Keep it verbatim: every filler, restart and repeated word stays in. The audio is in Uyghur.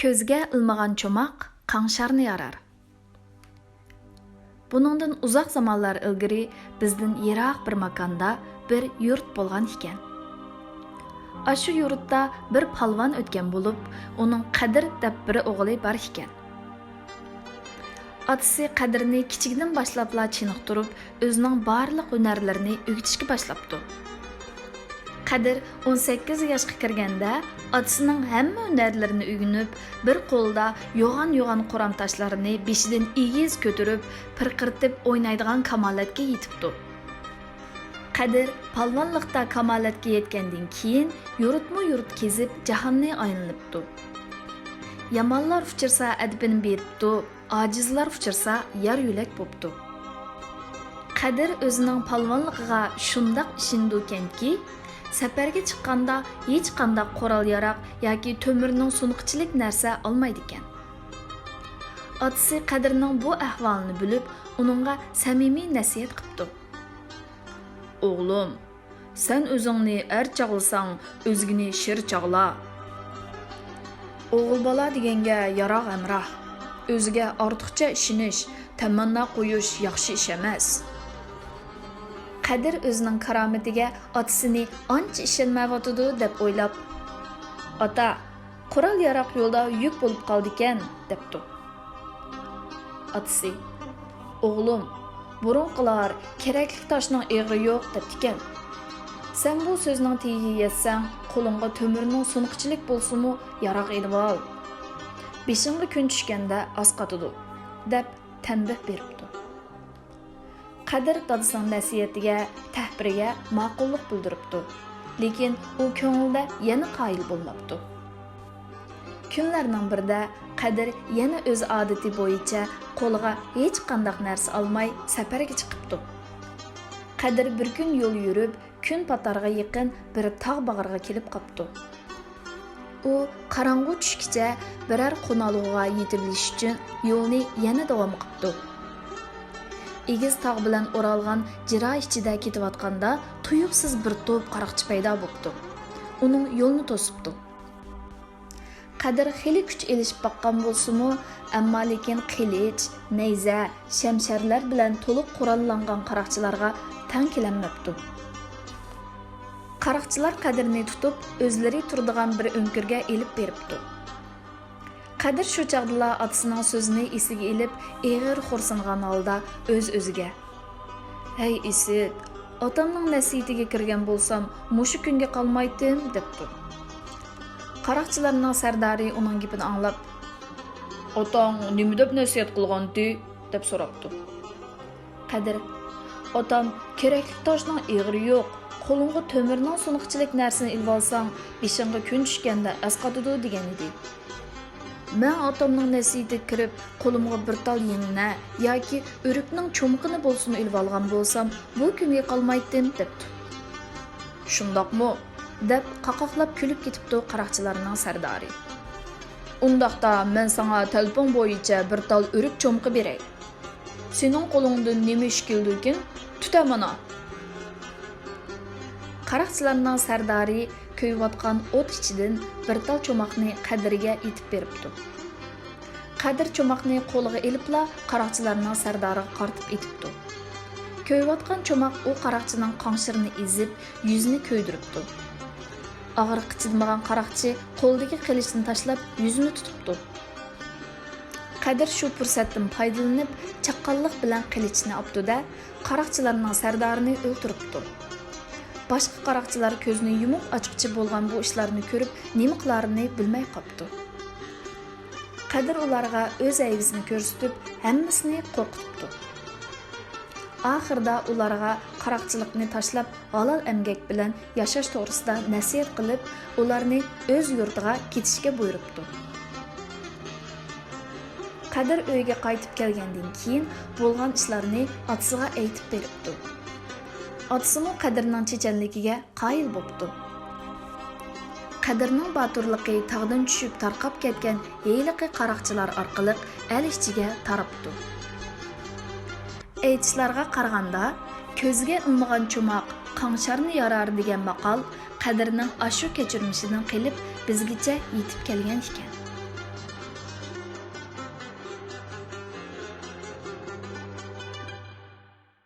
كۆزگە ئىلمىغان چوماق قاڭشارنى يارار. بۇنىڭدىن ئۇزاق زامانلار ئىلگىرى بىزدىن يىراق بىر ماكاندا بىر يۇرت بولغان ئىكەن. ئاشۇ يۇرتتا بىر پالۋان ئۆتكەن بولۇپ، ئۇنىڭ قەدىر دەپ بىر ئوغلى بار ئىكەن. ئاتىسى قەدىرنى كىچىكىدىن باشلاپلا چېنىقتۇرۇپ، ئۆزىنىڭ بارلىق ھۈنەرلىرىنى ئۆگىتىشكە باشلاپتۇ. قەدىر ئون سەككىز ياشقا كىرگەندە، ئاتىسىنىڭ ھەممە ھۈنەرلىرىنى ئۆگىنىپ، بىر قولىدا يوغان-يوغان قورام تاشلارنى بېشىدىن ئېگىز كۆتۈرۈپ، پىرقىرىتىپ ئوينايدىغان كامالەتكە يېتىپتۇ. قەدىر پالۋانلىقتا كامالەتكە يەتكەندىن كېيىن، يۇرتمۇ يۇرت كېزىپ، جاھاننى ئايلىنىپتۇ. يامانلار ئۇچرىسا، ئەدىپىنى بېرىپتۇ، ئاجىزلار ئۇچرىسا، يار يۆلەك بوپتۇ. قەدىر ئۆزىنىڭ پالۋانلىقىغا شۇنداق ئىشىنىدىكەنكى، سەپەرگە چىققاندا ھېچقانداق قورال-ياراق ياكى تۆمۈرنىڭ سۇنۇقىچىلىك نەرسە ئالمايدىكەن. ئاتىسى قەدىرنىڭ بۇ ئەھۋالىنى بىلىپ، ئۇنىڭغا سەمىمىي نەسىھەت قىپتۇ. ئوغلۇم، سەن ئۆزۈڭنى ئەر چاغلىساڭ، ئۆزگىنى شىر چاغلا. ئوغۇل بالا دېگەنگە ياراغ ھەمراھ. ئۆزىگە ئارتۇقچە ئىشىنىش، تەمەننا قويۇش ياخشى ئىش ئەمەس. قەدىر ئۆزىنىڭ كارامىتىگە ئاتىسىنى ئانچە ئىشەنمەيۋاتىدۇ دەپ ئويلاپ، ئاتا، قورال-ياراق يولدا يۈك بولۇپ قالىدىكەن، دەپتۇ. ئاتىسى، ئوغلۇم، بۇرۇنقىلار كېرەكلىك تاشنىڭ ئېغىرى يوق دەپتىكەن. سەن بۇ سۆزنىڭ تېگىگە يەتسەڭ، قولۇڭغا تۆمۈرنىڭ سۇنۇقىچىلىك بولسىمۇ ياراغ ئېلىۋال. بېشىڭغا كۈن چۈشكەندە ئاسقاتىدۇ، دەپ تەنبىھ بېرىپتۇ. قەدىر دادىسىنىڭ نەسىھەتىگە، تەھپىرىگە ماقۇللۇق بىلدۈرۈپتۇ، لېكىن ئۇ كۆڭلىدە يەنە قايىل بولماپتۇ. كۈنلەرنىڭ بىرىدە قەدىر يەنە ئۆز ئادىتى بويىچە قولىغا ھېچقانداق نەرسە ئالماي سەپەرگە چىقىپتۇ. قەدىر بىر كۈن يول يۈرۈپ، كۈن پاتارغا يېقىن بىر تاغ باغرىغا كېلىپ قاپتۇ. ئۇ قاراڭغۇ چۈشكىچە بىرەر قونالغۇغا يېتىۋېلىش ئۈچۈن يولىنى يەنە داۋام قىپتۇ. ئېگىز تاغ بىلەن ئورالغان جىرا ئىچىدە كېتىۋاتقاندا تۇيۇقسىز بىر توپ قاراقچى پەيدا بوپتۇ. ئۇنىڭ يولىنى توسۇپتۇ. قەدىر خېلى كۈچ ئېلىشىپ باققان بولسىمۇ، ئەمما لېكىن قىلىچ، نەيزە، شەمشەرلەر بىلەن تولۇق قوراللانغان قاراقچىلارغا تەڭ كېلەلمەپتۇ. قاراقچىلار قەدىرنى تۇتۇپ، ئۆزلىرى تۇرىدىغان بىر ئۆڭكۈرگە ئېلىپ بېرىپتۇ. قەدىر شۇ چاغدىلا ئاتىسىنىڭ سۆزىنى ئېسىگە ئېلىپ، ئېغىر خورسىنغان ھالدا ئۆز-ئۆزىگە، ھەي ئىسىت، ئاتامنىڭ نەسىھىتىگە كىرگەن بولسام، مۇشۇ كۈنگە قالمايتتىم، دەپتۇ. قاراقچىلارنىڭ سەردارى ئۇنىڭ گېپىنى ئاڭلاپ، ئاتاڭ نېمە دەپ نەسىھەت قىلغانتى؟ دەپ سوراپتۇ. قەدىر، ئاتام كېرەكلىك تاشنىڭ ئېغىرى يوق، قولۇڭغا تۆمۈرنىڭ سۇنۇقىچىلىك نەرسىنى ئېلىۋالساڭ، بېشىڭغا كۈن چۈشكەندە ئەسقاتىدۇ، دېگەن ئىدى. مەن ئاتامنىڭ نەسىھىتىگە كىرىپ، قولۇمغا بىر تال يىڭنە ياكى ئۆرۈكنىڭ چومىقىنى بولسىمۇ ئېلىۋالغان بولسام، بۇ كۈنگە قالمايتتىم، دەپتۇ. شۇنداقمۇ؟ دەپ قاقاقلاپ كۈلۈپ كېتىپتۇ قاراقچىلارنىڭ سەردارى. ئۇنداقتا مەن ساڭا تەلىپىڭ بويىچە بىر تال ئۆرۈك چومىقى بېرەي. سېنىڭ قولۇڭدىن نېمە ئىش كېلىدىكىن؟ تۇتە مانا! قاراقچىلارنىڭ سەردارى كۆيۈۋاتقان ئوت ئىچىدىن بىر تال چوماقنى قەدىرگە ئېتىپ بېرىپتۇ. قەدىر چوماقنى قولىغا ئېلىپلا قاراقچىلارنىڭ سەردارىغا قارىتىپ ئېتىپتۇ. كۆيۈۋاتقان چوماق ئۇ قاراقچىنىڭ قاڭشىرىنى ئېزىپ، يۈزىنى كۆيدۈرۈپتۇ. ئاغرىققا چىدىمىغان قاراقچى قولىدىكى قىلىچنى تاشلاپ، يۈزىنى تۇتۇپتۇ. قەدىر شۇ پۇرسەتتىن پايدىلىنىپ، چاققانلىق بىلەن قىلىچنى ئاپتۇ-دە، قاراقچىلارنىڭ سەردارىنى ئۆلتۈرۈپتۇ. باشقا قاراقچىلار كۆزىنى يۇمۇپ ئاچقۇچە بولغان بۇ ئىشلارنى كۆرۈپ، نېمە قىلارىنى بىلمەي قاپتۇ. قەدىر ئۇلارغا ئۆز ھەيۋىسىنى كۆرسىتىپ، ھەممىسىنى قورقۇتۇپتۇ. ئاخىرىدا ئۇلارغا قاراقچىلىقنى تاشلاپ، ھالال ئەمگەك بىلەن ياشاش توغرىسىدا نەسىھەت قىلىپ، ئۇلارنى ئۆز يۇرتىغا كېتىشكە بۇيرۇپتۇ. قەدىر ئۆيىگە قايتىپ كەلگەندىن كېيىن، بولغان ئىشلارنى ئاتىسىغا ئېيتىپ بېرىپتۇ. ئاتىسىمۇ قەدىرنىڭ چېچەنلىكىگە قايىل بوپتۇ. قەدىرنىڭ باتۇرلۇقى تاغدىن چۈشۈپ تارقاپ كەتكەن ھېلىقى قاراقچىلار ئارقىلىق ئەل ئىچىگە تاراپتۇ. ئېيتىشلارغا قارىغاندا، كۆزگە ئىلمىغان چوماق قاڭشارنى يارار دېگەن ماقال قەدىرنىڭ ئاشۇ كەچۈرمىشىدىن قېلىپ بىزگىچە يېتىپ كەلگەن ئىكەن.